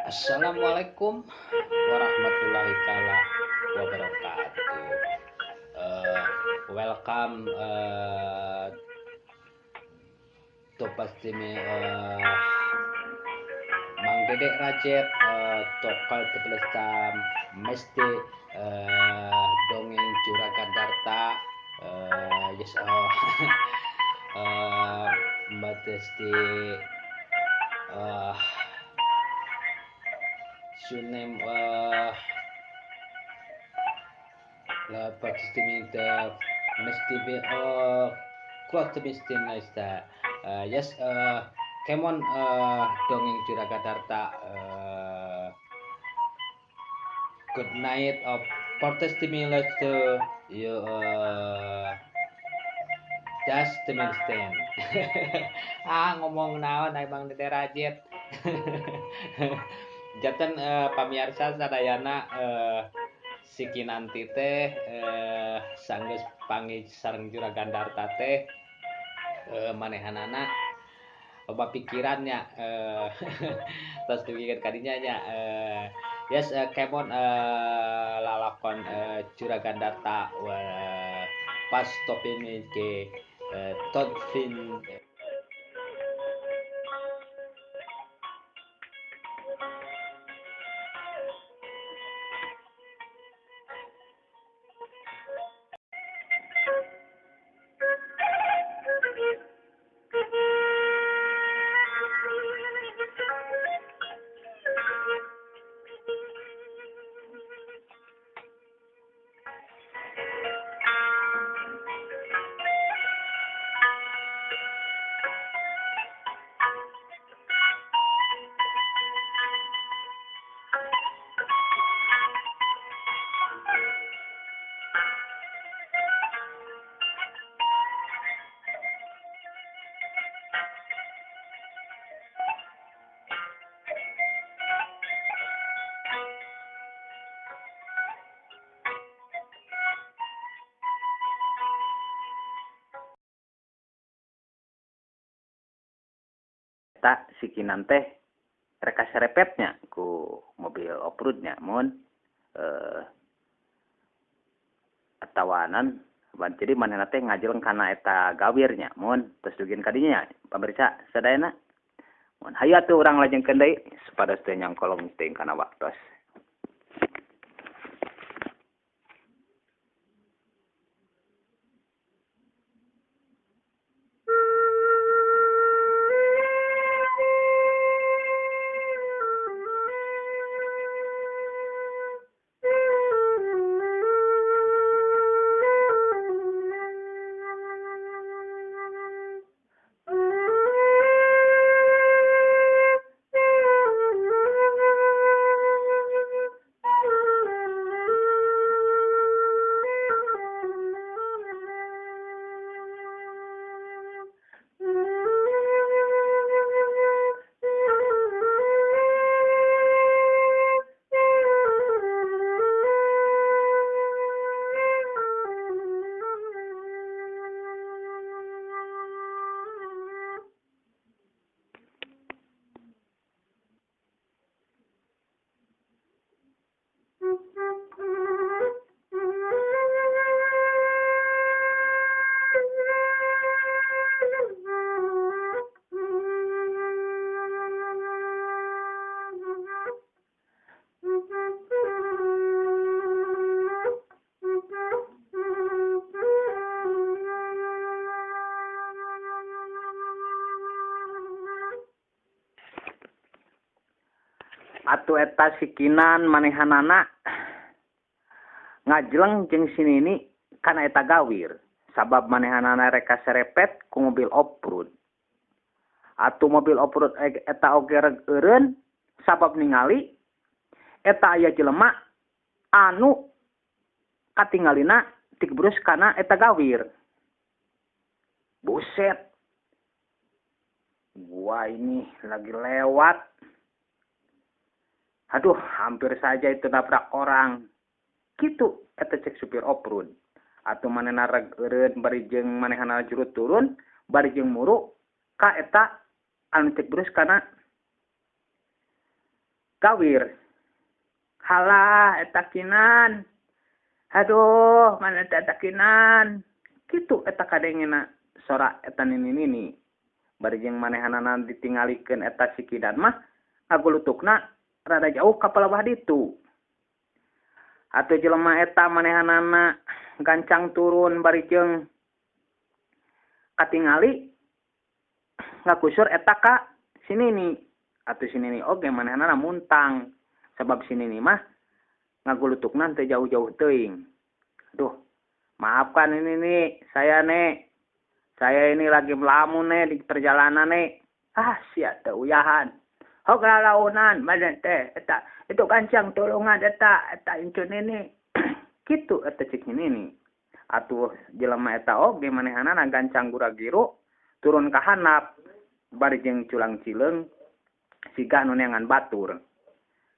Assalamualaikum warahmatullahi taala wabarakatuh. Welcome to pasti Mang Dedek Rajet tokal tebelestam mesti dongeng Juragan Darta yes mesti your name la participant mesti be close to be yes come on dongeng Juragan Darta good night of participant to you just the stand. Ah ngomong naon ai Bang Dede Rajet. Janten pamiarsa sadayana si Kinanti teh sanggeus panggih sareng Juragan Darta teh manehanana loba pikirannya terus dipikir kadinya nya yes kemon lalakon Juragan Darta pas topini ke Todfin. Tak si Kinan teh reka serepetnya ku mobil off-roadnya mun atawanan jadi manehna teh ngajeleng kana eta gawirnya mun terus dugin kadinya pamirsa sadayana mun hayu atuh urang lajengkeun deui supados teu nyangkolong teuing kana waktos. Atuh eta si Kinan manehanana ngajeleng jeung si Nini kana eta gawir sabab manehanana reka serepet ku mobil off-road. Atuh mobil off-road eta oge reg eureun sabab ningali eta aya jelema anu katingalina tikbrus kana eta gawir. Buset, gua ini lagi lewat. Aduh, hampir saja itu nabrak orang. Gitu, eta cek supir off-road. Atuh manehna reg eureun bari jeung manehna jurut turun, bari jeung muru ka eta anu cek brus kana gawir. Halah eta Kinan. Aduh, mana eta Kinan. Kitu eta kadengena sora eta nini-nini. Bari jeung manehanana ditingalikeun eta si Kinan mah ngagulutukna rada jauh ka palebah ditu. Atuh jelema eta manehanana gancang turun bari jeung katingali ngakusur eta ka si Nini. Atuh si Nini oge manehanana muntang sabab si Nini mah ngagulutukna teu jauh-jauh teuing. Aduh, maafkan ini nih, saya nih. Saya ini lagi melamun nih di perjalanan nih. Ah, sia teu uyahan. Hok lalaunan mana teh eta itu gancang tulungan eta eta incun ini. Kitu eta cek Nini. Atuh jelema eta oge manehanana gancang gura-giru turun ka handap bari jeung culang cileung siga nu neangan batur.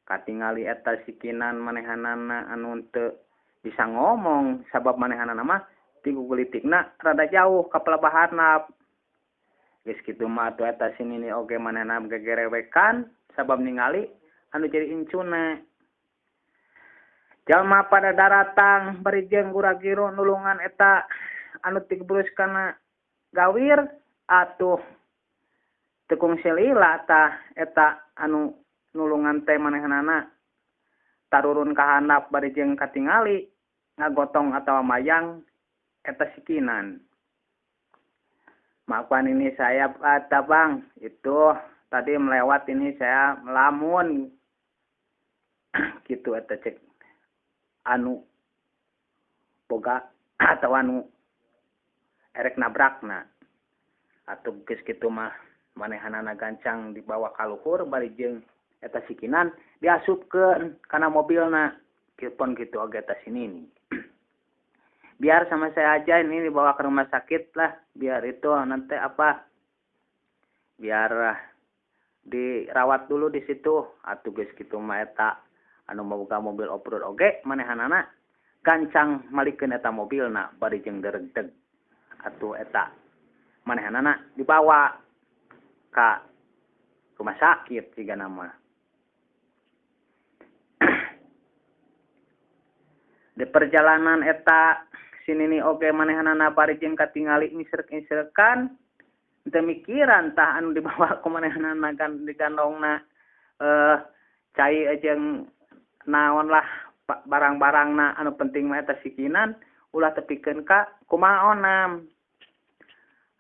Katingali eta si Kinan manehanana anu teu bisa ngomong sabab manehanana mah ti gugelitikna rada jauh ka pelebah handap. Geus kitu mah atuh eta si Nini oge manehna gegerewekan sabab ningali anu jadi incuna. Jalma pada daratang bari jeung gura-giru nulungan eta anu tigebrus kana gawir atuh teu kungsi lila tah eta anu nulungan teh manehanana tarurun ka handap bari jeung katingali ngagotong atawa mayang eta si Kinan. Maafkan ini saya kata bang, itu tadi melewat ini saya melamun. Gitu eta cek anu boga atau anu erek nabrakna. Atuh geus kitu mah manehanana gancang dibawa ka luhur bari jeung eta si Kinan diasupkeun kana mobilna. Pon kitu oge eta si Nini. Biar sama saya aja ini dibawa ke rumah sakit lah, biar itu nanti apa, biar dirawat dulu di situ. Atuh geus kitu mah eta anu boga mobil off-road oge manehanana gancang malikeun eta mobilna bari jeung deregdeg. Atuh eta manehanana dibawa ka rumah sakit sigana mah. Di perjalanan eta si Nini oge manehanana bari jeung katingali ngisrek-ngisrekan teu mikiran tah anu dibawa ku manehanana kan digandongna cai jeung naon lah barang-barangna anu penting mah eta si Kinan ulah tepikeun ka kumaha onam.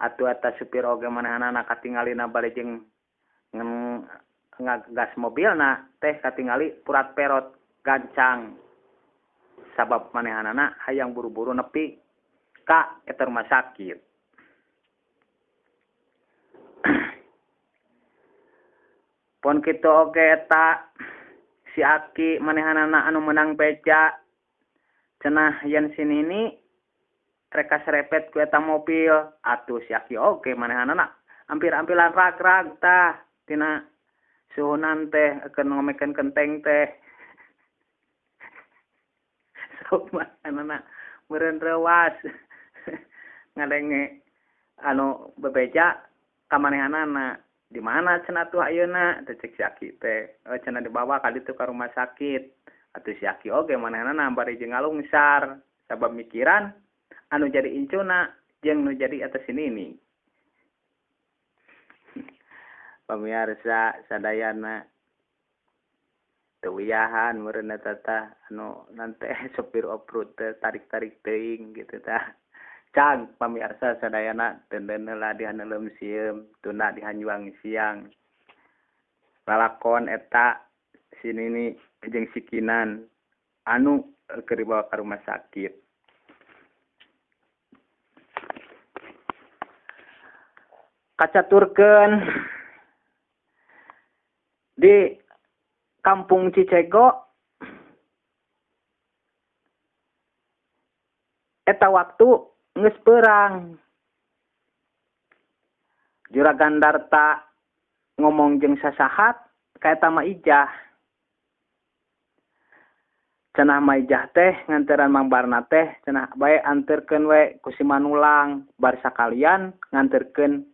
Atuh eta supir oge manehanana katingalina bari jeung ngagas mobilna teh katingali purat perot gancang sabab manehanana hayang buru-buru nepi ka eta rumah sakit. Pon kitu oge eta si Aki manehanana anu menang beca cenah yen si Nini reka serepet ku eta mobil. Atuh si Aki oge manehanana ampir-ampilan rag-rag tah tina suhunan teh keur ngomekeun kenteng teh. Manehna meureun reuas ngadenge anu bebeja ka manehanana. Di mana cenah tuh ayeuna teh cek si Aki teh, cenah dibawa ka ditu ka rumah sakit. Atuh si Aki oge manehanana bari jeung ngalungsar sabab mikiran anu jadi incuna jeung nu jadi eta si Nini. Pamiarsa sadayana teu uyahan meureun eta tah anu nante sopir off-road teh tarik-tarik teuing gitu tah. Cang pamiarsa sadayana tendeun heula dihaneuleum sieum tunda dihanjuang siang. Lalakon eta si Nini jeung si Kinan anu keur dibawa ka rumah sakit. Kacaturkeun di Kampung Cicego eta waktu geus perang. Juragan Darta ngomong jeung sasahat ka eta mah Ijah. Cenah mah Ijah teh nganteran Mang Barna teh cenah bae anterkeun we ku si Manulang bar sakalian nganterkeun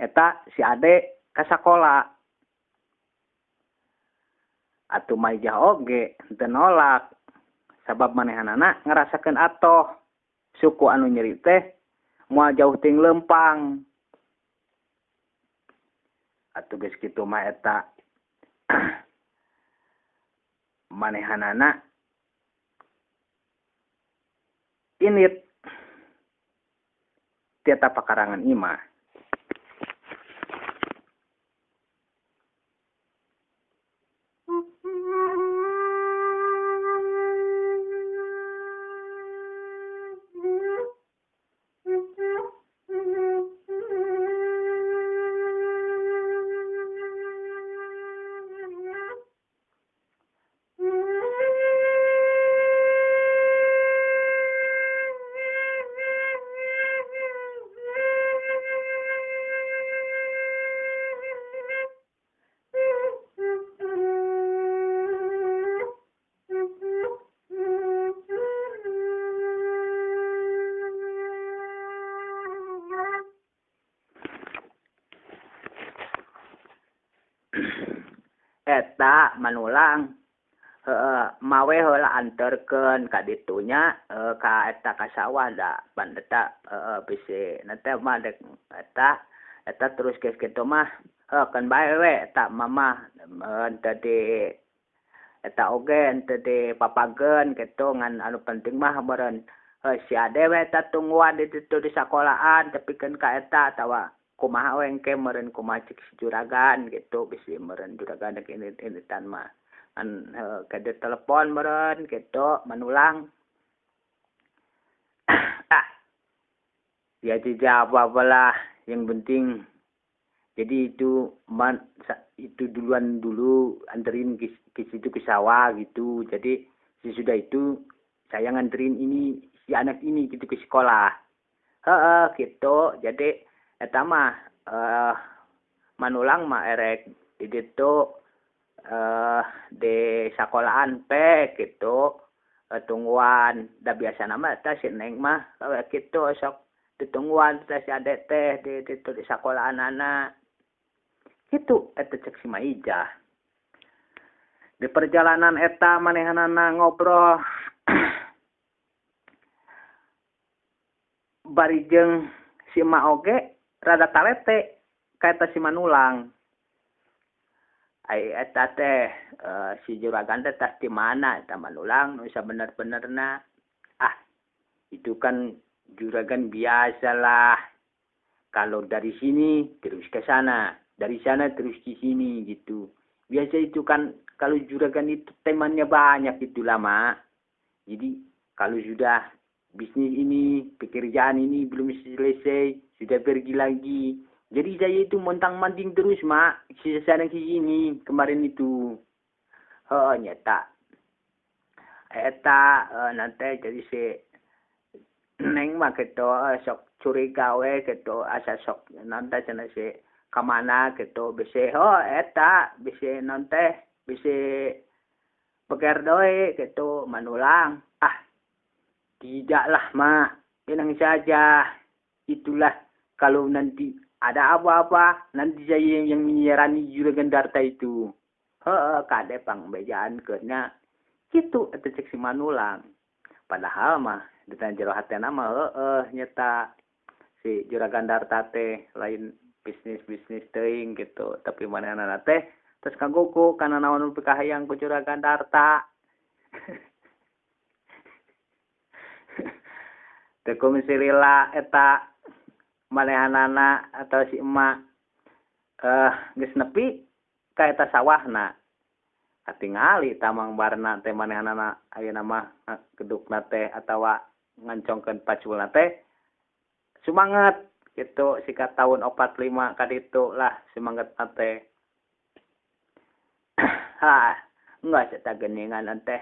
eta si Ade ka sakola. Atuh Maijah oge teu nolak sabab manehanana ngarasakeun atoh suku anu nyeri teh moal jauh ting lempang. Atuh geus kitu mah eta manehanana init ti eta pakarangan imah. Eta manulang mawe heula anterkeun ka ditunya ka eta ka sawah da pan eta bisi nate mah dek eta eta terus geus kitu mah heuh keun bae we eta mamah henteu di eta oge henteu di papageun kitu ngan anu penting mah meureun si ade we eta tungguan di ditu di sakolaan tepikeun ka eta atawa kumaha we engke meureun kumaha cik si juragan gitu bisi meureun juragan dek init-initan mah an kade telepon meureun gitu manulang. Ah ya tidak apa-apalah yang penting jadi itu man, itu duluan dulu anterin ke situ ke sawah gitu. Jadi sesudah itu saya nganterin ini si anak ini gitu ke sekolah. Heeh gitu. Jadi eta mah manulang mah erek di ditu di sekolahan pe gitu tungguan da biasana mah eta si Neng mah kitu sok ditungguan teh si adek teh di ditu di sekolahanana kitu eta cek si Maijah. Di perjalanan eta manehanana ngobrol bari jeung si emak oge rada talete ka eta si Manulang. Ai eta teh si juragan teh tas di mana eta Manulang nu sabener-benerna. Ah, itu kan juragan biasalah. Kalau dari sini terus ke sana, dari sana terus ke sini gitu. Biasa itu kan kalau juragan itu temannya banyak itu lama. Jadi kalau sudah bisnis ini, pekerjaan ini belum selesai, sudah pergi lagi. Jadi saya itu montang-manting terus, Mak. Sana ke sini kemarin itu. Heeh, nyata. Eta nanti jadi si Neng mah gitu sok curiga we gitu, asa sok nanti cenah si kamana gitu, bisi oh eta bisi nanti bisi beker deui gitu manulang. Ah, tidaklah, Mak. Tenang saja. Itulah kalau nanti ada apa-apa, nanti saya yang menyerani juragan Darta itu. Heeh, kade pangbejaan keuna. Kitu eta cek si Manulang. Padahal mah di jero hatena mah heueuh nyeta si juragan Darta teh lain bisnis-bisnis teuing gitu, tapi manehna teh terus kagogo kana naon nu pikahayang ku juragan Darta. Teu kumisi lila eta manehanana atau si emak geus nepi ka eta sawahna. Katingali tamang barna teh manehanana ayeuna mah gedukna teh atawa ngancongkeun paculna teh sumanget gitu sika tahun 45 ka ditu lah sumangetna teh. Ha, enggak eta geuningan teh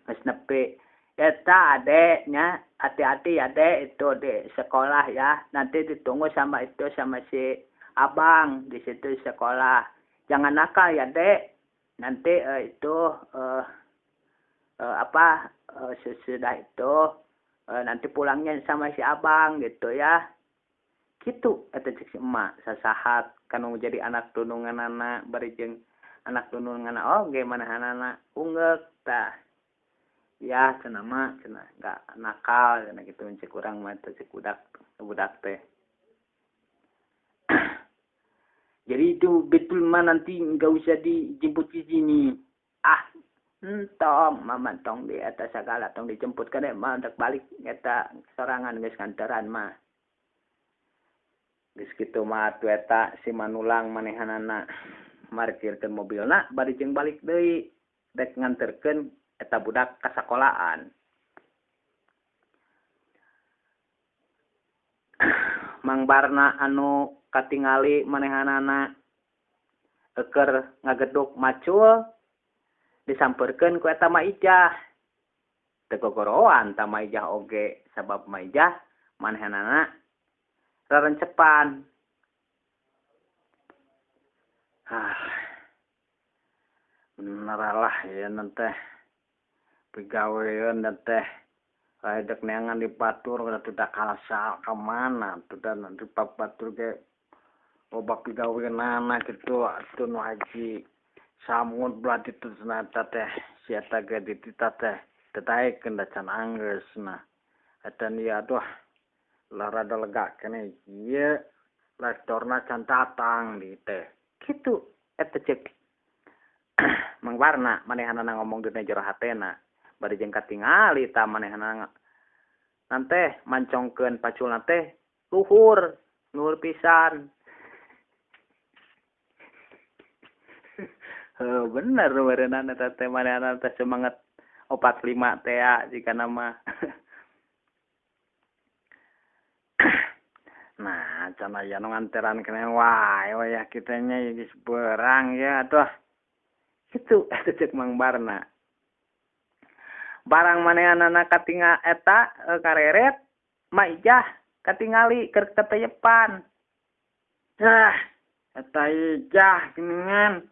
geus nepi eta adeknya, hati-hati ya dek itu di sekolah ya, nanti ditunggu sama itu sama si abang di situ sekolah. Jangan nakal ya dek, nanti itu sesudah itu nanti pulangnya sama si abang gitu ya. Gitu eta cek si emak sasahat kanu jadi anak tununganana bari jeung anak dununganna oge manehanana ungeuk tah. Ya cenah mah cenah enggak nakal cenah kitu cek urang mah teh cek budak teh. Jadi itu betul mah nanti enggak usah dijemput di sini. Ah, entong mama tong di eta sagala tong dijemput kade mah hendak balik eta sorangan geus nganteran mah. Geus kitu mah atuh eta si Manulang manehanana markirkeun mobilna bari jeung balik deui rek nganterkeun eta budak ka sakolaan. Mang Barna anu katingali manehanana eker ngageduk macul disampeurkeun ku eta Maijah. Teu gogoroan ta Maijah oge sabab Maijah manehanana rarencepan. Ah, bener lah ya teh pigaweun teh dek neangan di batur udah tidak kalah ka mana tuh dan di batur ge loba pigaweunana kitu atuh nu haji samud belah ditu eta teh si eta ge ditita teh teu taekeun da can anggeus nah eta ieu aduh lah rada lega keneh ieu lektorna can datang di teh kitu eta cek Mang Barna manehanana ngomong dina jero hatena bari jeung katingali ta manehanana nanteh mancongkeun paculna teh luhur luhur pisan. Heuh bener berenana eta teh manehanana teh semangat 45 teh jika nama. Nah, can aya nu nganteran keneh wae wayah kitu nya geus beurang ya atuh. Kitu eta cek Mang Barna. Barang manehanana katingal eta kareret Maijah katingali keur keteyepan. Ah, eta Ijah geuningan.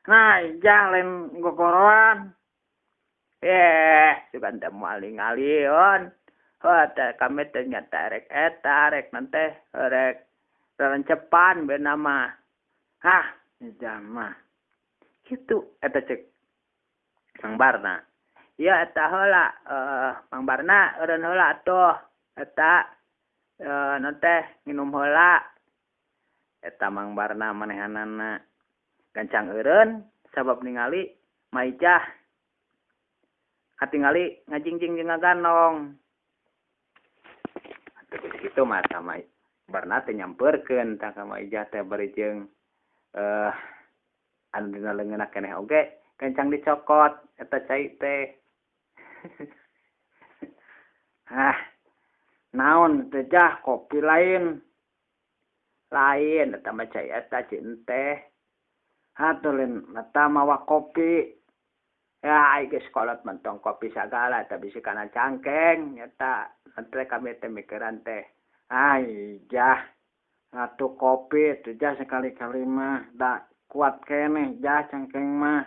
Nah, Ijah lain gogoroan. Sugan teh moal ngalieun. Heuh teh kami teh nyata rek eta rek nanteh rek rarencepan beuna mah. Hah, Ijah mah. Kitu eta cek Mang Barna. Ya eta heula Mang Barna eureun heula atuh eta naon teh nginum heula. Eta Mang Barna manehanana gancang eureun sabab ningali Maijah katingali ngajingjing jeung ngaganong. Atuh geus kitu mah ta Barna teh nyampeurkeun tah ka Maijah teh bari jeung anu dina leungeunna keneh oge gancang dicokot eta cai teh. Ah, naon teh jah kopi lain. Lain eta mah cai eta cai teh. Atuh lain eta mawa kopi. Ya ai geus kolot mentong kopi sagala eta bisi kana cangkeng eta teh kami teh mikiran teh. Ai jah atuh kopi teh jah sekali-kali mah da kuat keneh jah cangkeng mah.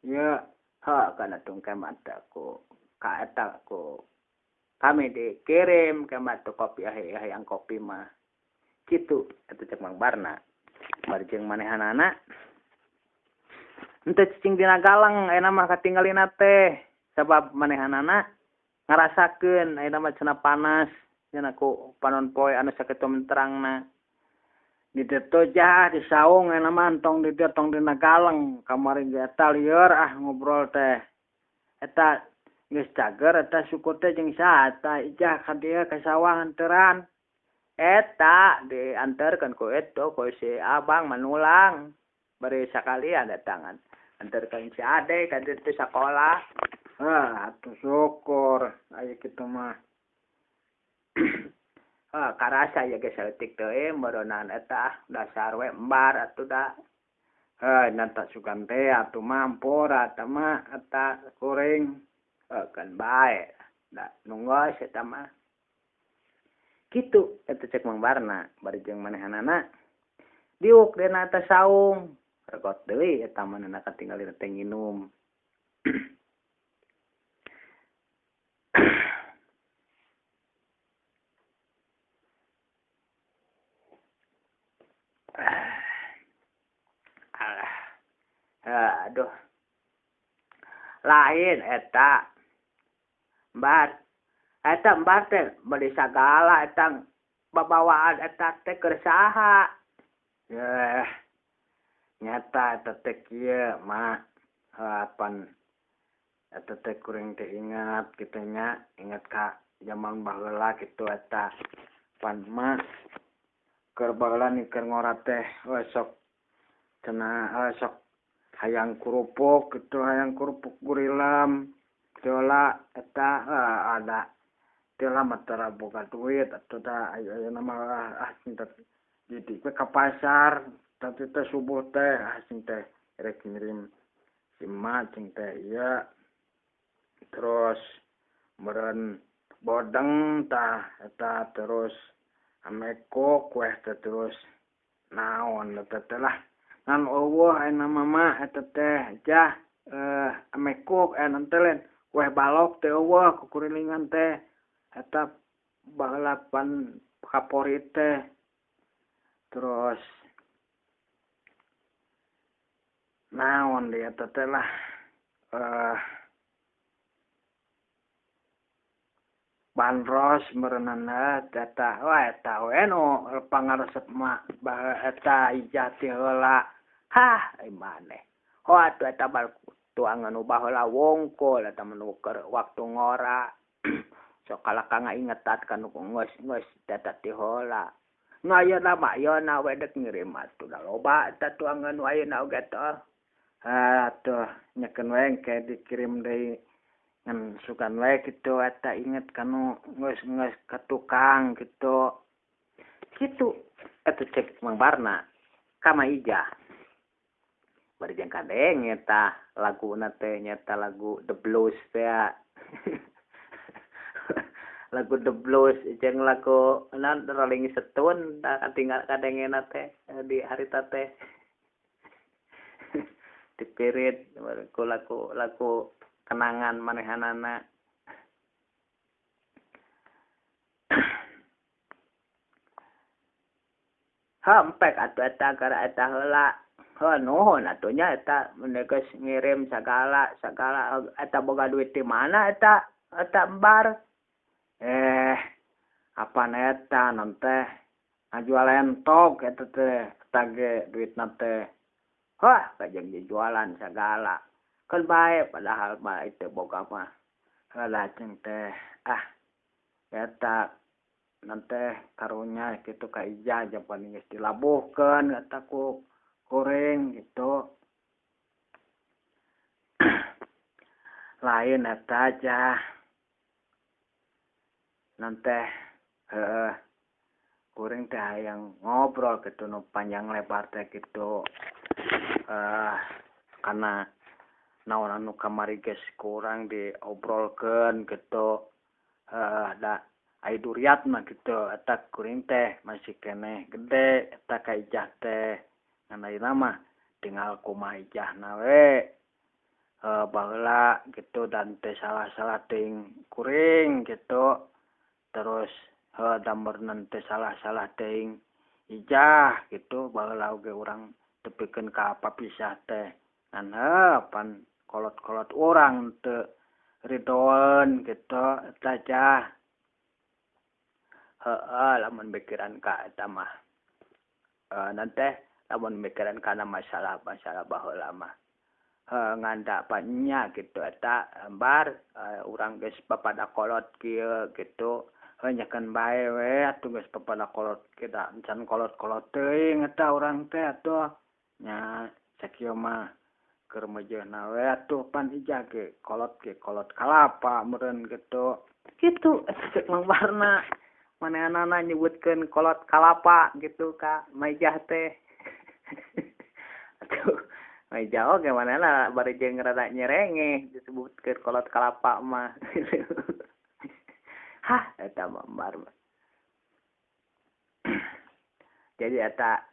Ieu heuh kana tungke mah teh ku ka eta ku kami dikirim ke mah tuh kopi hayang kopi mah. Kitu eta cek Mang Barna. Bari jeung manehanana henteu cicing dina galang ayeuna mah katinggalina teh sabab manehanana ngarasakeun ayeuna mah cenah panas cenah ku panon poe anu sakitu terangna. Di ditu jah di saung ayeuna mah entong di dieu tong dina galang kamari ge eta lieur ah ngobrol teh. Eta geus cager eta syukur teh jeung saha eta Ijah ka dieu ka sawah nganteran. Eta dianterkeun ku itu ku si abang Manulang bari sakalian datangan. Anterkeun si ade ka ditu sakola. Heuh atuh syukur aya kitu mah. Ah, karasa ya geus saeutik teh meureunaan eta dasar we embar atuh da. Heuh nanta sugan teh atuh mampur eta mah eta kuring. Heuh keun bae da nungos eta mah. Kitu eta cek Mang Barna bari jeung manehanana diuk dina eta saung. Regot deui eta manehna katinggalina teh nginum. Alah. Aduh. Lain eta. Bar. Eta bar teh meuli sagala eta babawaan eta teh keur saha. Yeh. Nyata eta teh kieu mah. Pan eta teh kuring teh ingat kitu nya, ingat ka zaman baheula kitu eta. Pan mah keur baheula ni keur ngora teh sok cenah sok hayang kerupuk kitu, hayang kerupuk gurilam teu eta ada teu mah tara boga duit atuh da ayeuna mah ah teh didik we ka pasar tadi teh subuh teh ah cing teh rek ngirim si emak cing teh ieu terus meureun bodeng tah eta terus ameko kueh teh terus naon eta teh lah ngan eueuh ayeuna mah eta teh jah amekuk aya teh lain kueh balok teh eueuh kukurilingan teh eta baheula pan favorit teh terus naon dia eta teh lah bandros merenana eta wah eta we nu pangaresep mah eta Ijah ti heula hah ai maneh ho atuh eta bal tuangan nu baheula wongkol eta mah keur waktu ngora sok kalaka ngaingetat ka nu geus-geus eta ti heula nu ayeuna mah ayeuna we dek ngirim atuh da loba eta tuangan nu ayeuna oge teh atuh nyekeun we engke dikirim deui ngan sugan we kitu eta inget kanu geus-geus ka tukang kitu. Kitu eta cek Mang Barna ka Ma Ijah. Bari jeung kadenge tah laguna teh nyata lagu The Blues teh. Lagu The Blues jeung lagu naon Rolling Stone tah katinggal kadengena teh di harita teh. Dipirit ku lagu kenangan manehanana. Hampek atuh eta gara eta heula. Heuh nuhun atuh nya eta mun geus ngirim sagala sagala eta boga duit ti mana eta eta embar. Apan eta non teh ngajual entog eta teh eta ge duitna teh. Hah kajeng dijualan sagala. Kan bae padahal mah itu boga mah. Heula cing teh ah eta nanti karunya kitu ka Ijah japan geus dilabuhkeun eta ku kuring gitu. Lain eta aja. Nanti heeh kuring teh hayang ngobrol kitu nu panjang lebar teh kitu. Karena naon anu kamari geus kurang diobrolkeun kitu. Da ai duriat mah kitu eta kuring teh masih keneh gede eta ka Ijah teh. Ngan ayeuna mah tinggal kumaha Ijahna we. Baheula kitu dan teh salah-salah teuing kuring kitu. Terus da meureun teh salah-salah teuing Ijah kitu baheula oge urang tepikeun ka papisah teh. Ngan pan kolot-kolot urang teu ridoeun kitu eta jah. Heeh lamun mikiran ka eta mah. Nanteh lamun mikiran kana masalah-masalah baheula mah. Ngan da nya kitu eta bar urang geus papada kolot kieu kitu. Nyakeun bae we atuh geus papada kolot kita encan kolot-kolot teuing eta urang teh atuh. Nya sakieu mah keur meujeuhna we atuh pan Ijah ge kolot kalapa meureun kitu. Kitu cek Mang Barna. Manehanana nyebutkeun kolot kalapa gitu ka Ma Ijah teh. Atuh Ma Ijah oge manehna bari jeung rada nyerengeh disebutkeun kolot kalapa mah. Hah eta mah bar. Jadi eta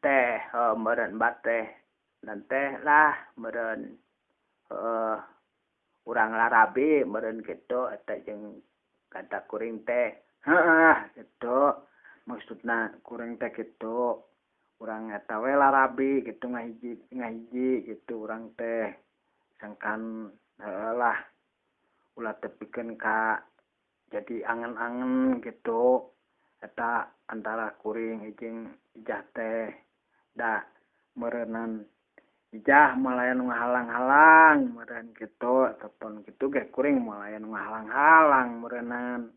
teh meureun bar teh nanteh lah meureun urang larabi meureun kitu eta jeung kata kuring teh. Heeh kitu maksudna kuring teh kitu. Urang eta we larabi gitu ngahiji gitu urang teh sangkan heuh lah ulah tepikeun ka jadi angen-angen gitu eta antara kuring jeung Ijah teh da meureunnan Ijah moal aya nu ngahalang-halang meureun kitu ataupun kitu ge kuring moal aya nu ngahalang-halang meureunnan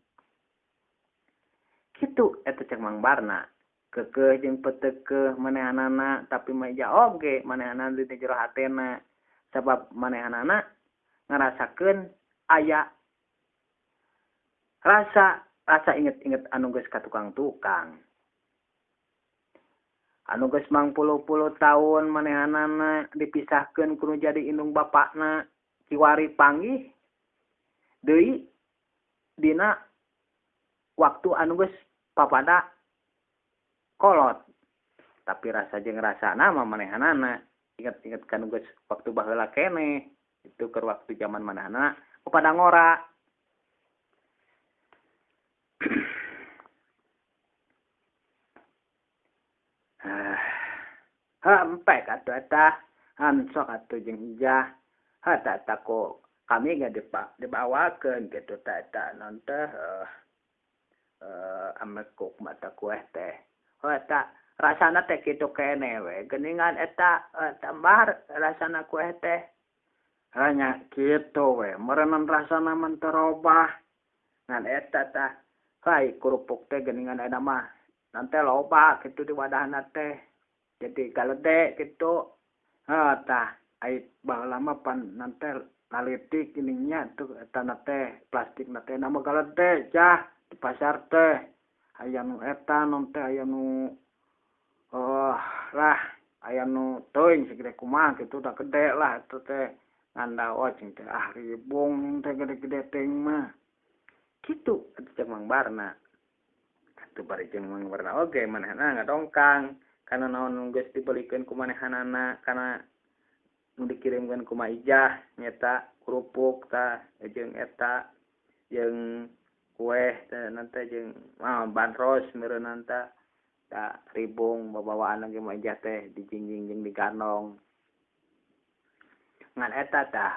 kitu eta cek Mang Barna kekeuh jeung petekeuh manehanana tapi mah Ijah oge manehanana di jero hatena sabab manehanana ngarasakeun aya rasa inget-inget anu geus ka tukang-tukang anu geus mangpuluh-puluh tahun manehanana dipisahkeun ku nu jadi indung bapakna kiwari panggih deui dina waktu anu geus papada kolot tapi rasa jeung rasana mah manehanana inget-inget kan geus waktu baheula keneh itu keur waktu zaman manehanana kepada ngora. Hempek atuh eta han sok atuh jeung Ijah ha ta eta ku kami ge dibawakeun kitu ta eta naon teh amekuk mata kueh teh. Oh eta rasana teh kitu keneh we geuningan eta tambah rasana kueh teh hanya kitu we meureunnan rasana mah teu robah ngan eta tah hai kerupuk teh geuningan eta mah nanti loba kitu di wadahna teh jadi galede kitu heuh tah ai baheula mah pan nanti lalitik geuning tuh eta na teh plastikna teh nama galede jah di pasar teh aya nu eta non teh aya nu lah aya nu teuing segede kumaha kitu da gede lah eta teh ngan dawa cing teh ah ribung teh gede-gede teuing mah kitu eta cek Mang Barna atuh bari jeung Mang Barna oge manehna ngadongkang kana naon geus dibelikeun ku manehanana kana nu dikirimkeun ku Ma Ijah nyeta kerupuk tah jeung eta jeung kueh teh nanti jeung bandros meureunnan tah da ribung babawaan ge Ma Ijah teh dijingjing jeung digandong ngan eta tah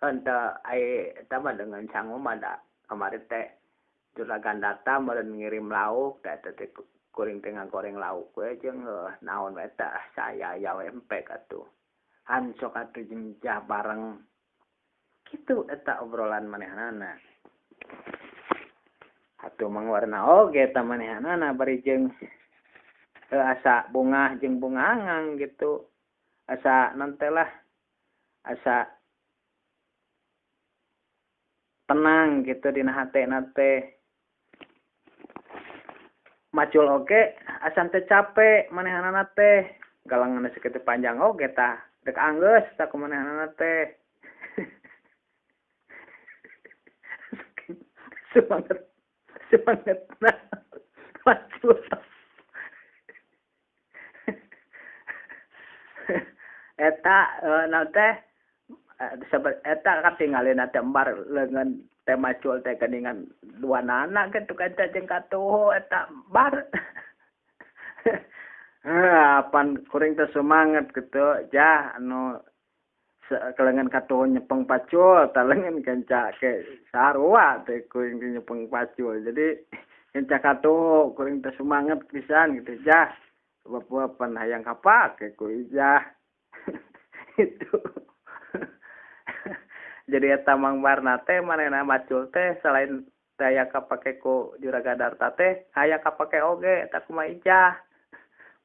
henteu ai eta mah dengan sangu mah da kamari teh juragan data meureun ngirim lauk da eta teh kuring teh ngagoreng lauk we jeung naon we eta saya aya we empek atuh han sok atuh jeung Ijah bareng kitu eta obrolan manehanana. Atuh Mang Warna oge eta manehanana bari jeung asa bungah jeung bungangang gitu asa nanti lah asa tenang gitu dina hatena teh macul oge asa teu capek manehanana teh galanganna sakitu panjang oge tah dek anggeus tah ku manehanana teh semangat nah macul eta naon teh eta katingalina teh embar leungeun teh macul teh geuningan dua nana kitu ka jeung katuhu eta bar apan kuring teh semangat kitu jah anu kelengan katuhu nyepeng pacul tah leungeun kenca ke sarua teh kuring teh nyepeng pacul jadi kenca katuhu kuring teh semangat pisan gitu jah sebab pan hayang kapake ku Ijah itu. Jadi eta Mang Barna teh manehna macul teh selain daya kapake ku Juragan Darta teh hayang kapake oge eta ku Ma Ijah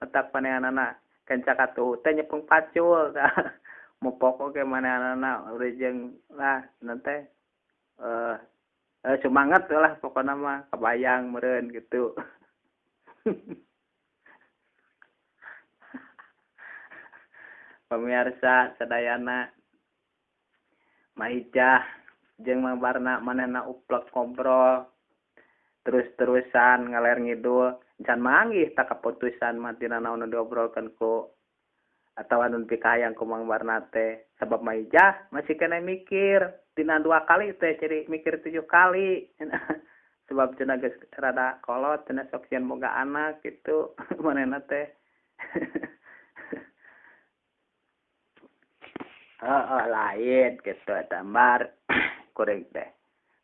otak manehanana kenca katuhu teh nyepeng pacul tah mupok oge manehanana jeung lah nanti semangat lah pokona mah kabayang meureun gitu. Pemirsa sadayana Ma Ijah jeung Mang Barna manehna uplek ngobrol terus-terusan ngaler ngidul can manggih tak keputusan mah tina naon nu diobrolkeun ku atawa nu pikahayang ku Mang Barna teh sabab Ma Ijah masih kena mikir tina 2 kali teh jadi mikir 7 kali sebab cenah geus rada kolot cenah sok sieun boga anak gitu manehna teh Heeh lain gitu eta bar kuring teh.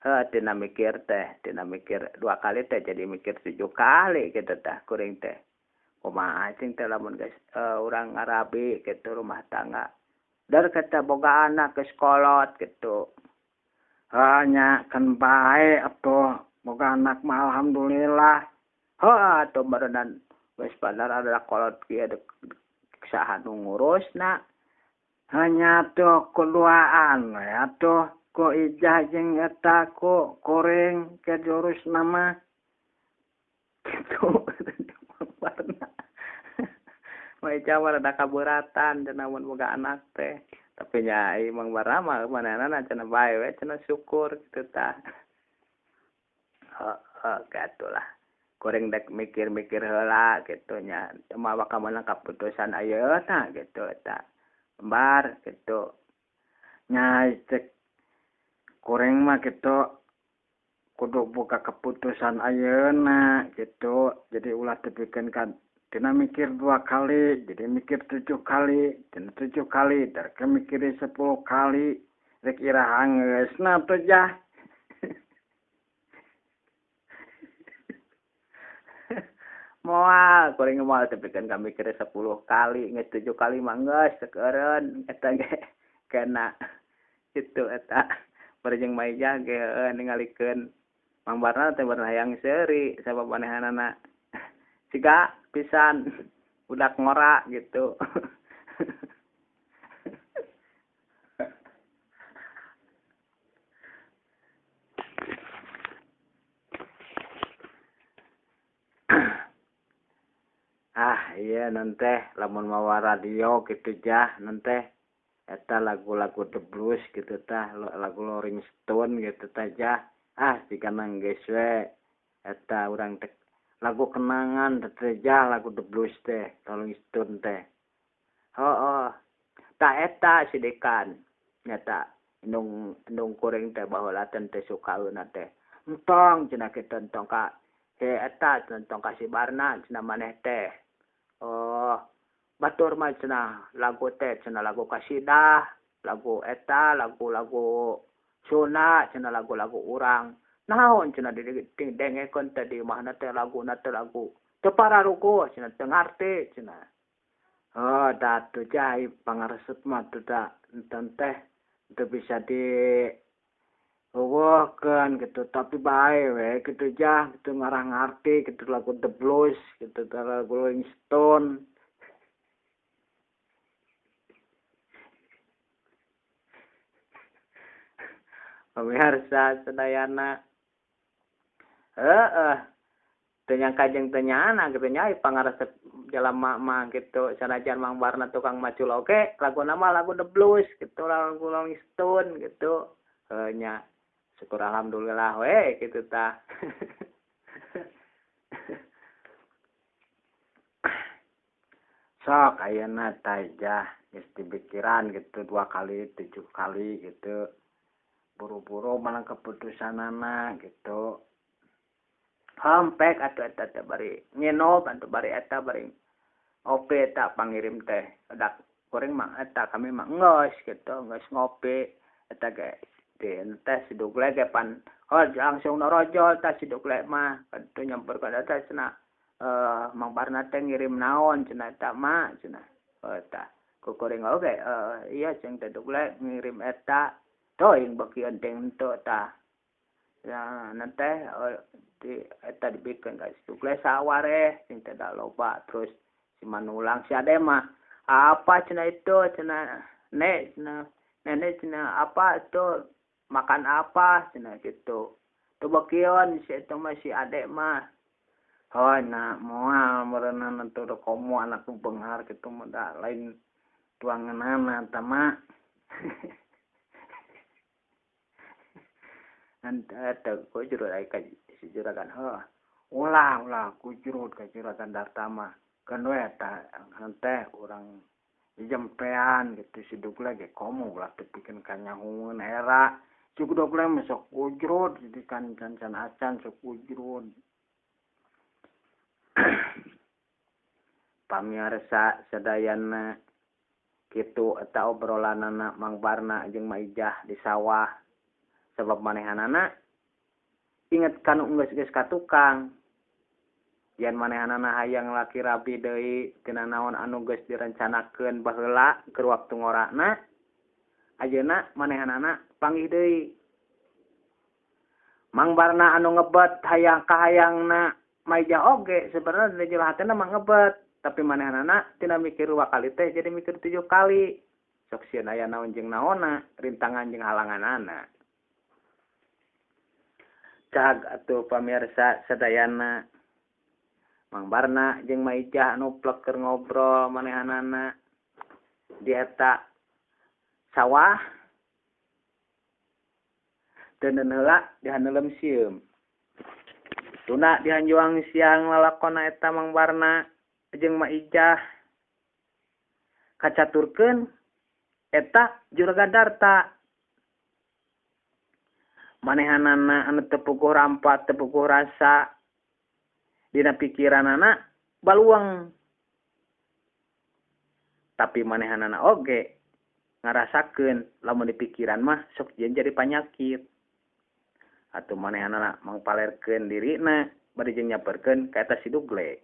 Heuh tina mikir teh, tina mikir 2 kali teh jadi mikir 7 kali gitu tah kuring teh. Kumaha cing teh lamun geus urang ngarabi gitu rumah tangga. Dar kata boga anak geus kolot gitu. Heuh nya kan bae atuh boga anak mah alhamdulillah. Heuh atuh barenan geus padar ada kolot kieu saha nu ngurusna. Hanya tuh kuduaan we atuh ku Ijah jeung eta ku kuring ke jurus nama gitu warna Ijah mah rada kaberatan cenah mun boga anak teh tapi nya ieu Mang Barna mah manehna cenah bae we cenah syukur kitu tah. Heeh kitu lah kuring dek mikir-mikir heula kitu nya teu mah bakal meunang kaputusan ayeuna kitu eta bar kitu nya cek kuring mah kitu kudu boga keputusan ayeuna gitu jadi ulah tepikeun ka tina mikir 2 kali jadi mikir 7 kali tina 7 kali dar ke mikir 10 kali rek iraha geusna teh jah. Moal kuring moal tepikeun ka mikir 10 kali geus 7 kali mah geus seueureun eta ge kena kitu eta bareng Maijah ge ningalikeun Mang Barna teh barna hayang seuri sabab manehanana siga pisan budak ngora gitu. Ah iya nanteh lamun mawa radio kitu jah nanteh eta lagu-lagu The Blues gitu tah lagu Rolling Stone gitu tah jah. Ah jika nanggeus we eta urang teh lagu kenangan teh jah lagu The Blues teh Rolling Stone teh. Heuh tah eta sidekan nyata indung kuring teh baheula teh sukaeuna teh entong cenah kitu entong ka eta entong ka si Barna cenah maneh teh. Oh batur mah cenah lagu teh cenah lagu kasidah lagu eta lagu-lagu Sunda cenah lagu-lagu urang naon cenah didengekeun teh di imahna teh laguna teh lagu teu pararuguh cenah teu ngarti cenah. Oh da atuh jah pangaresep mah teu da enten teh teu bisa di eueuhkeun gitu tapi bae we kitu jah kitu ngarah ngarti kitu lagu The Blues kitu lagu Rolling Stone. Pemirsa sadayana heeh teu nyangka jeung teu nyana kitu nya pangaresep jalma mah kitu sanajan Mang Barna tukang macul oge laguna mah lagu The Blues kitu lagu Rolling Stone gitu heuh nya syukur alhamdulillah we kitu tah. Sok ayeuna tah jah geus dipikiran gitu 2 kali 7 kali gitu buru-buru menang keputusanana gitu. Hampek atuh eta teh bari nginum atuh bari eta bari ngopi eta pangirim teh dak kuring mah eta kami mah geus gitu geus ngopi eta ge di teh si Dugle ge pan oh langsung norojol tah si Dugle mah atuh nyamperkeun eta cenah Mang Barna teh ngirim naon cenah eta mah cenah eta ku kuring oge iya jeung teh Dugle ngirim eta teuing beuki enteng henteu tah ya nanteh di eta dibikeun ka si Dugle sawareh sing teh da loba terus si Manulang si Ade mah apa cenah itu cenah nek cenah nenek cenah apa itu makan apa cenah gitu teu beukion si eta mah si Ade mah. Heuh na moal meureunana teu komo anak nu beunghar kitu mah da lain tuangeunana eta mah. Eta kujur ai ka si juragan heuh ulah ulah kujurut ka juragan Dartama keun we eta henteh urang jempean gitu si Dugle ge komo ulah teu pikeun kanyahoeun era si Dugle mah sok kujurut jadi kan can acan sok kujurut. Pamirsa sadayana kitu eta obrolanana Mang Barna jeung Maijah di sawah sabab manehanana inget kanu geus-geus ka tukang. Yen manehanana hayang laki rabi deui tina naon anu geus direncanakeun baheula keur waktu ngorana ayeuna manehanana panggih deui. Mang Barna anu ngebet hayang kahayangna Maijah oge sebenarnya di jero hatena mah ngebet tapi manehanana tina mikir 2 kali teh jadi mikir 7 kali. Sok sieun aya naon jeung naonna, rintangan jeung halanganana. Cag atuh pamirsa sadayana. Mang Barna jeung Maijah anu plek keur ngobrol manehanana di eta sawah. Deuneun heula dihaneuleum sieum. Tuna dihanjuang siang lalakona eta Mang Barna jeung Maijah kacaturkeun eta Juragan Darta. Manehanana anu teu puguh rampat, teu puguh rasa dina pikiranana baluang. Tapi manehanana oge ngarasakeun lamun di pikiran mah sok jeung jadi panyakit. Atuh manehanana mangpalerkeun dirina bari jeung nyaperkeun ka eta si Dugle.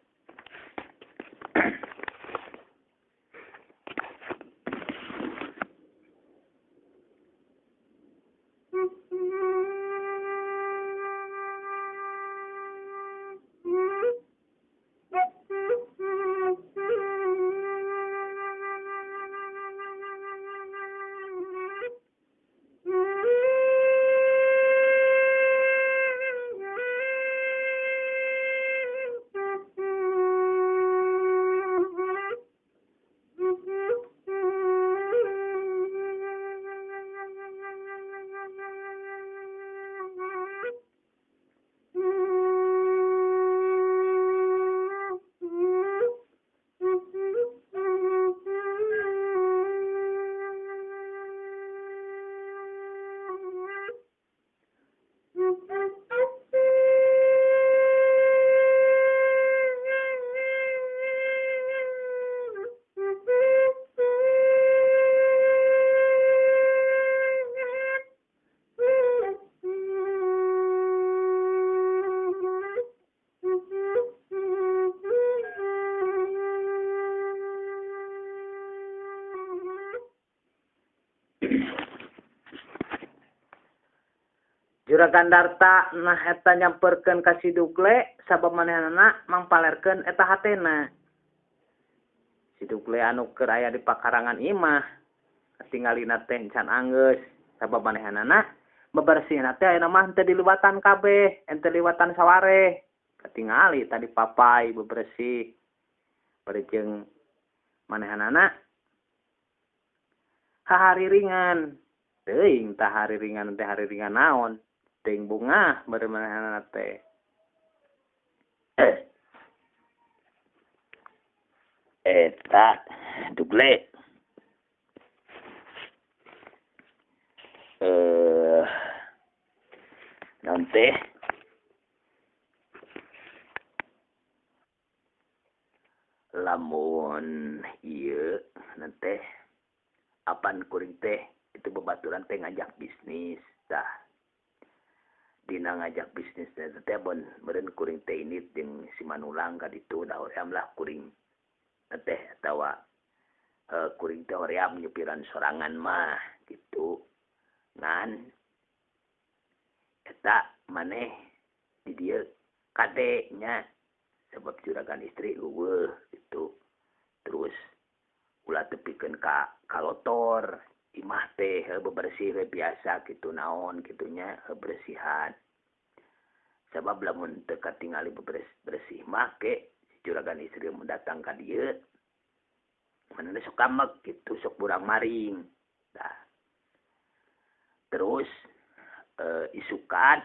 Juragan Darta nah eta nyamperkeun ka si Dugle sabab manehanana mangpalerkeun eta hatena. Si Dugle anu keur aya di pakarangan imah katingalina teh can anggeus sabab manehanana bebersihna teh ayeuna mah henteu diliwatan kabeh, henteu liwatan sawareh. Katingali tadi papai bebersih bari jeung manehanana hahariringan. Teuing tah hariringan teh hariringan naon? Ting bungah bari manehanana teh. Eta Dugle. Naon teh? Lamun ieu teh apan kuring teh itu babaturan teh ngajak bisnis tah. Dina ngajak bisnis teh bon meureun kuring teh ini jeung si Manulang ka ditu da hoream lah kuring teh atawa kuring teh hoream nyupiran sorangan mah gitu. Ngan eta maneh di dieu kade nya sebab juragan istri eueuh gitu. Terus ulah tepikeun ka kalotor imah teh bebersih we biasa gitu naon gitunya bersihan. Sabab lamun teu katingali bersih mah ke si juragan istri mun datang ka dieu manehna sok kamek gitu, sok burang maring. Tah. Terus isukan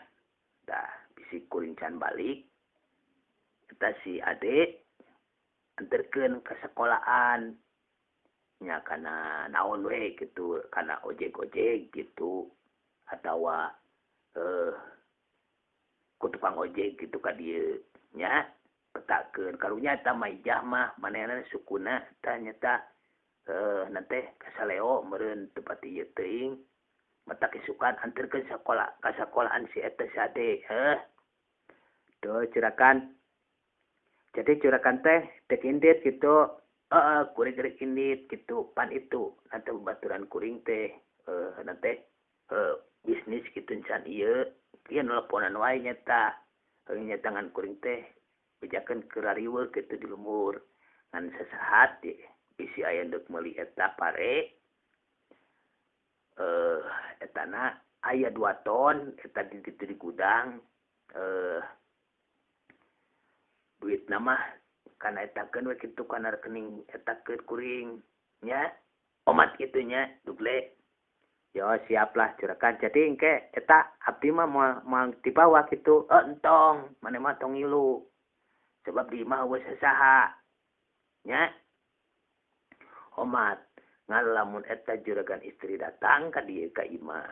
tah bisi kuring can balik eta si ade anterkeun ka sekolahan nya kana naon we gitu, kana ojek-ojek gitu atawa ku tukang ojek gitu ka dieu nya. Petakeun karunya eta mah Ijah mah manehna sukuna tah nyata nanti kasaleo meureun teu pati ieu teuing mata kisukan anterkeun sakola ka sakolahan si eta si Ade heuh. Tuh juragan. Jadi juragan teh dek indit gitu. Heeh, kuring rek indit gitu pan itu nanti baturan kuring teh nanti bisnis gitu can ieu ieu nelponan wae nyata nya tangan kuring teh bejakeun keur rariweuh kitu di lembur ngan sasahat bisi aya deuk meuli eta pare etana aya 2 ton eta di ditu di gudang duit nama kana etakeun we kitu kana rekening etakeun kuring nya omat kitu nya dugle. Yo siap lah juragan. Jadi engke eta abdi mah moal dibawa kitu. Entong maneh mah tong ngilu sebab di imah eueuh sasaha nya omat. Ngan lamun eta juragan istri datang ka dieu ka imah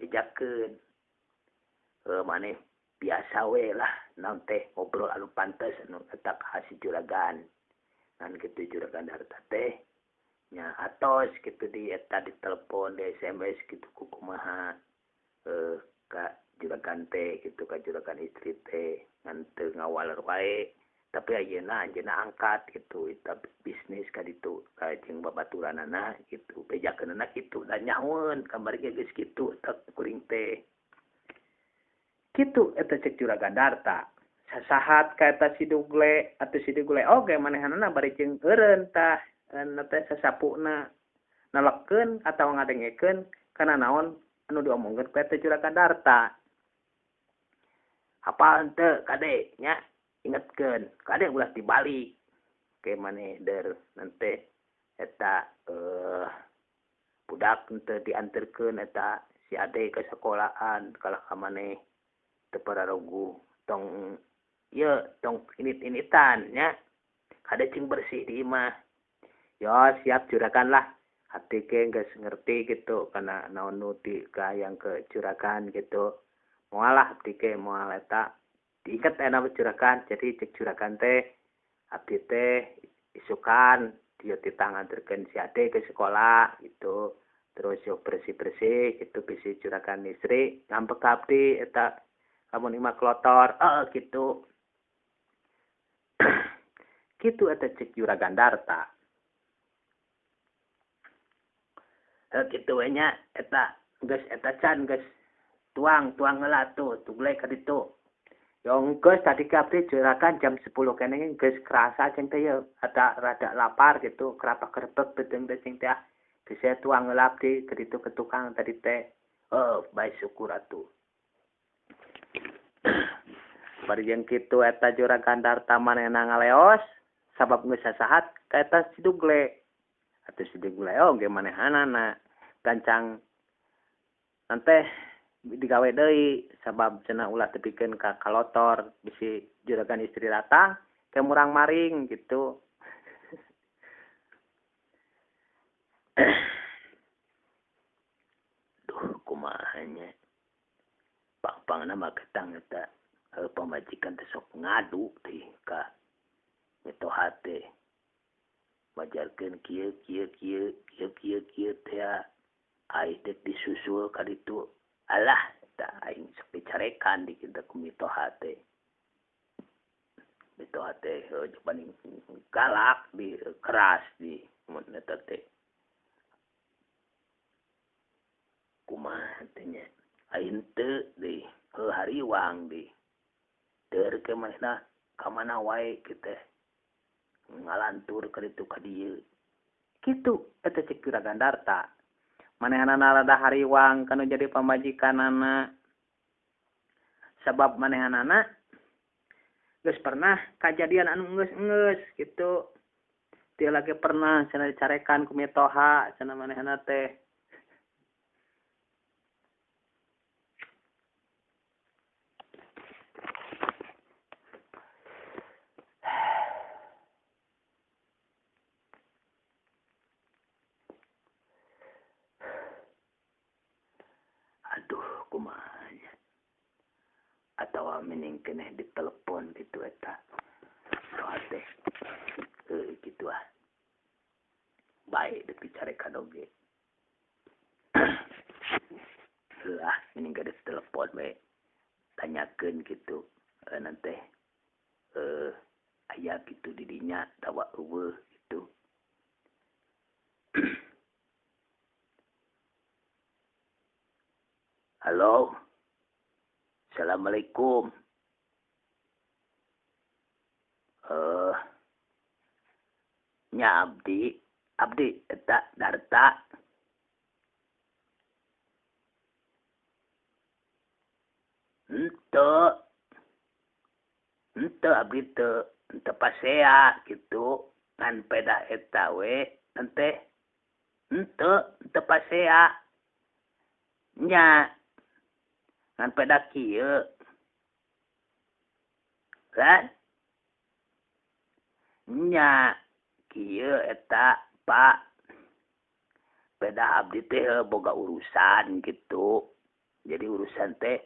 bejakeun maneh biasa we lah naon teh ngobrol anu pantes anu eta ka si juragan ngan kitu juragan harta teh nya atos kitu di eta di telepon di SMS kitu ku kumaha ka juragan teh kitu ka juragan istri teh ngan teu ngawaler wae tapi ayeuna anjeunna angkat kitu eta bisnis ka ditu ka jeung babaturanana kitu bejakeunana kitu da nyahoeun kamari ge geus kitu eta kuring teh. Kitu eta cek juragan Darta. Sasahat ka eta si Dugle atuh si Dugle oge manehanana bari jeung eureun tah teh sasapuna nalekeun atawa ngadengekeun kana naon anu diomongkeun ku eta juragan Darta. Apal henteu kade nya ingetkeun kade ulah dibalik ke maneh der nanti eta budak henteu dianterkeun eta si Ade ke sekolahan kalah ka maneh teu pararoguh tong ieu tong init-initan nya kade cing bersih di imah. Yo siap juragan lah. Abdi ge geus ngerti gitu kana naon nu di kahayang ke juragan gitu. Moal lah abdi ge moal eta diinget enak juragan. Jadi cek juragan teh abdi teh isukan dia ditanganterkeun si Ade ke sekolah gitu. Terus yo bersih-bersih gitu bisi juragan istri ngambek abdi eta lamun imah klotor gitu. Kitu eta cek juragan Darta. Kitu we nya eta geus eta can geus tuang heula tuh tugle ka ditu. Yo geus tadi ke abdi juragan jam 10 keneh geus kerasa cing teh ye ada rada lapar gitu kerapak kerebek beuteung teh cing teh geus tuang heula abdi ka ditu ke tukang tadi teh. Bae syukur atuh. Bari jeung kitu eta juragan Darta manehna ngaleos sabab geus sasahat ka eta si Dugle. Atuh si Dugle oge manehanana gancang nanteh digawe deui sabab cenah ulah tepikeun ka kalotor bisi juragan istri datang ke murang maring gitu. Duh kumaha nya pang-pangna mah ketang eta pamajikan teh sok ngadu teh ka mitoha teh majarkeun kieu kieu kieu kieu kieu kieu teh ai teh disusul ka ditu alah eta aing sok dicarekan di kitu ku mitoha teh paling galak di keras di mun eta teh kumaha teh nya aing teu di hariwang di der ke manehna ka mana wae kitu teh ngalantur ka ditu ka dieu kitu eta cek juragan Darta. Manehanana rada hariwang kanu jadi pamajikanana sabab manehanana geus pernah kajadian anu geus-geus gitu. Dia lagi pernah cenah dicarekan ku mitoha cenah manehna teh. Aduh kumaha nya atawa mending keneh ditelepon gitu eta. kumaha teh kitu ah bae deuk dicarekan oge lah ini gak ada telepon we tanyakeun kitu nanti aya kitu di dinya tawa eueuh kitu. Halo. Assalamualaikum. Nya abdi eta Darta. Henteu abdi teu henteu pasea kitu ngan peda eta we teh henteu pasea nya ngan peda kieu kan nya kieu eta Pak peda abdi teh boga urusan gitu jadi urusan teh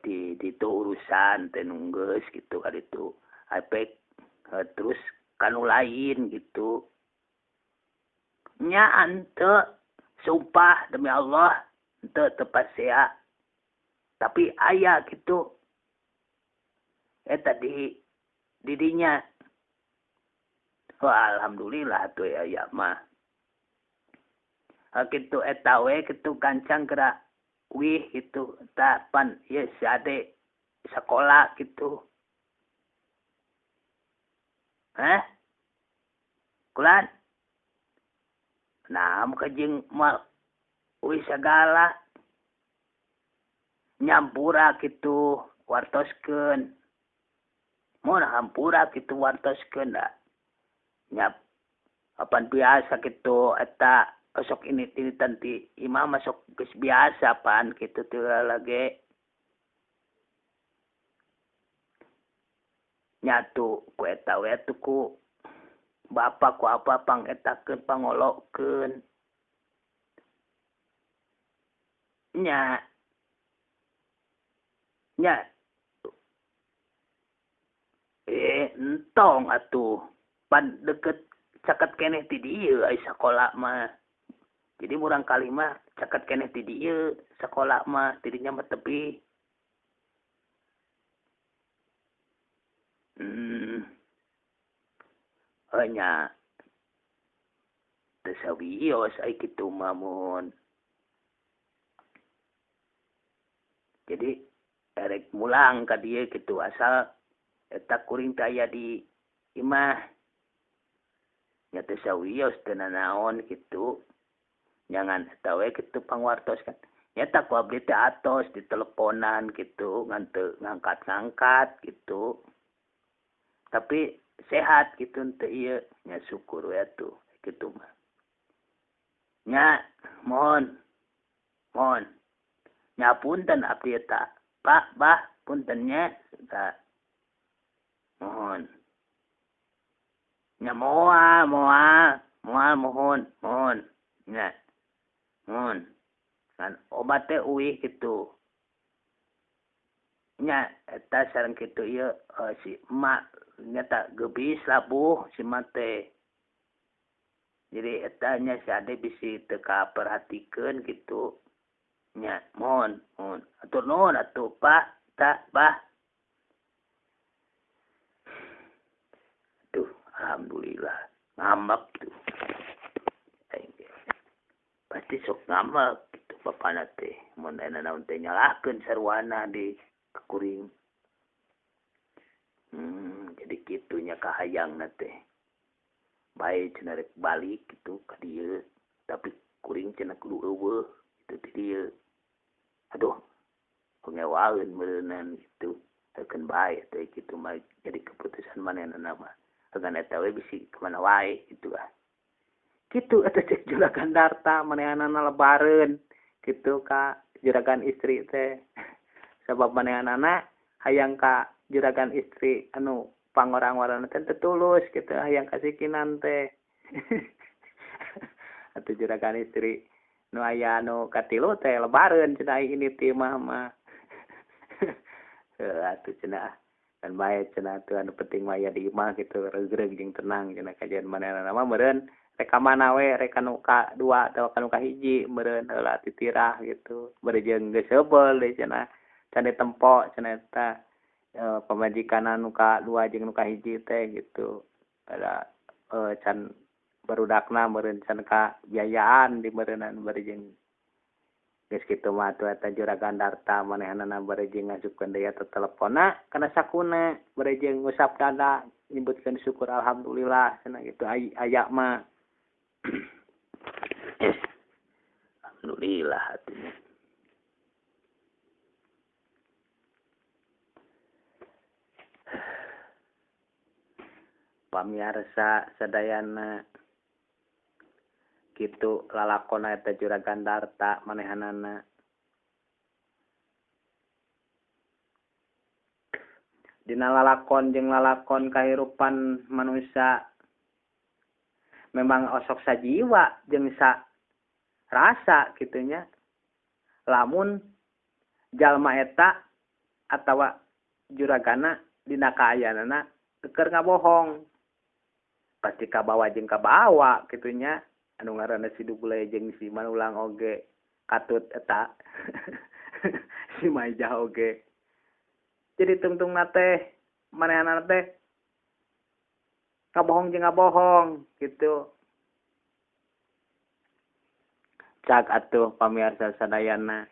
di itu urusan teh nunggeus gitu kan itu apek terus kanu lain gitu nya ante sumpah demi Allah ente tepasea tapi aya gitu eta di didinya wah alhamdulillah tuh aya mah kitu eta we kitu gancang gerak wih gitu tak pan ya si ade sekolah gitu. Hah? Kulan? Nah, muka jeung mal wih segala nyampura gitu wartoskeun. Mun hampura gitu wartoskeun da. Nyap apan biasa gitu eta osok ini tanti imam masuk geus biasa pan kitu teu lagi nyatu ku eta we atuh ku bapa ku apa pangetakeun pangolokeun nya nya entong atuh pan deket caket keneh ti dieu ai sakola mah. Jadi murang kali mah caket keneh ti dieu sakola mah tidinya mah tepi. Nya teu sawios ai kitu mah mun. Jadi erek mulang ka dieu kitu asal eta kuring teh aya di imah. Nya teu sawios teu nanaon kitu. Jangan eta we kitu pangwartos kan. Nyata ku abdi teh atos di teleponan gitu ngan teu ngangkat-ngangkat gitu. Tapi sehat gitu teu ieu nya syukur we atuh kitu mah. Nya mohon. Mohon. Nya punten abdi eta. Pak, Bah, punten nya eta. Mohon. Nya moal mohon, mohon. Nya. Mohon. Kan obat teh uih kitu. Nya eta sareng kitu ieu si emak nyata gebis labuh si emak teh. Jadi eta nya si ade bisi teu kaperhatikeun kitu. Nya mohon, mohon. Atur nuhun atuh Pak, ta, Bah. Tuh, alhamdulillah ngambek tuh. Pasti sok ngambek gitu bapana teh mun aya naon teh nyalahkeun sarwana di kuring. Jadi kitunya kahayangna teh. Bae cenah rek balik gitu ka dieu, tapi kuring cenah kudu eueuh kitu ti dieu. Aduh, pengewaeun meureunnan gitu. Teukeun bae teh kitu mah jadi keputusan manehna mah. Hagan eta we bisi kemana wae gitu ah. Kitu eta cek juragan Darta manehanana lebareun kitu ka juragan istri teh. Sabab manehanana hayang ka juragan istri anu pangorang-warana teh teu tulus kitu hayang ka sikinan teh. Atuh juragan istri nu aya anu katilu teh lebareun cenah ini ti mah mah. Heuh atuh cenah Dan bae cenah teu anu penting mah aya di imah gitu regreg jeung tenang cenah kajian manehna mah meureun rek ka mana we rek ka nu kadua atawa ka nu kahiji meureun heula titirah gitu bari jeung geus heubeul deui cenah can ditempo cenah eta pamajikan nu kadua jeung nu kahiji teh gitu ada can barudakna meureun can ka biayaan di meureunan bari jeung geus kitu mah atuh eta Juragan Darta manehanana bari jeung ngasupkeun deui eta teleponna kana sakuna bari jeung ngusap dada nyebutkeun syukur alhamdulillah cenah gitu aya mah. Alhamdulillah atuh. Pamiarsa sadayana kitu lalakona eta Juragan Darta manehanana. Dina lalakon jeung lalakon kahirupan manusia memang osok sajiwa jeung sa rasa kitunya. Lamun jalma eta atawa juragana dina kaayaanana keur ngabohong pasti kabawa jeung kabawa kitunya. Anu ngaranna si Dugule jeung si Manulang oge katut eta si Maijah oge. Jadi tungtungna teh manehanana teh ngabohong jeung ngabohong gitu. Cak atuh pamiarsa sadayana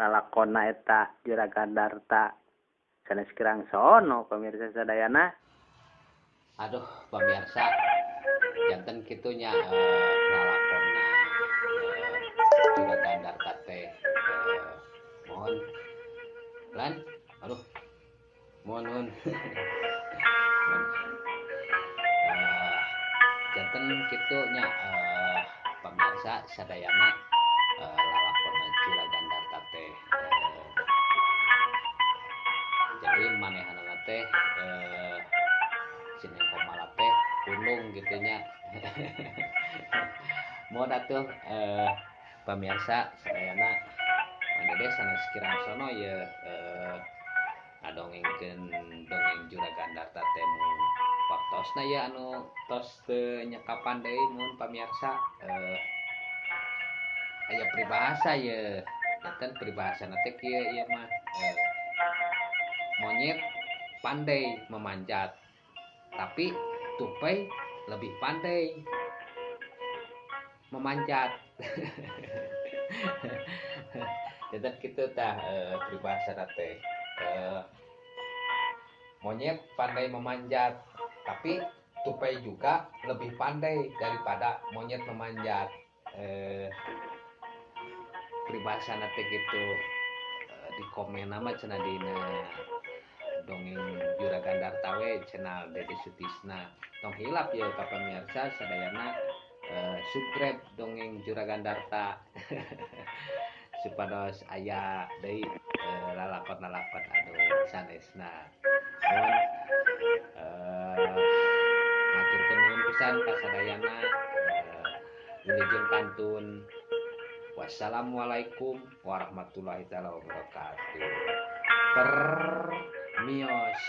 lalakona eta Juragan Darta sanes kirang sono pamirsa sadayana. Aduh pamirsa janten kitunya lalakona Juragan Darta teh mohon lan aduh mohon janten kitunya pamirsa sadayana lalakona Juragan Darta teh jadi manehanana teh si Neng Komala teh pundung gitu nya. Mohon atuh pamirsa sadayana Mang Dede sanes kirang sono ye ngadongengkeun dongeng Juragan Darta teh mung waktosna ya anu tos teu nyekapan deui mun pamirsa aya peribahasa ye janten peribahasana teh kieu ieu mah monyet pandai memanjat tapi tupai lebih pandai memanjat. Jadi kitu tah peribahasa teh monyet pandai memanjat tapi tupai juga lebih pandai daripada monyet memanjat. Peribahasa teh gitu di komen nama cenah dina dongeng Juragan Darta we channel Dede Sutisna. Tong hilap ya ka pamirsa sadayana subscribe dongeng Juragan Darta supados aya deui lalakon-lalakon anu sanesna. Mohon ngaturkeun nuhun pisan ka sadayana wilujeng kantun. Wassalamualaikum warahmatullahi taala wabarakatuh. Permios.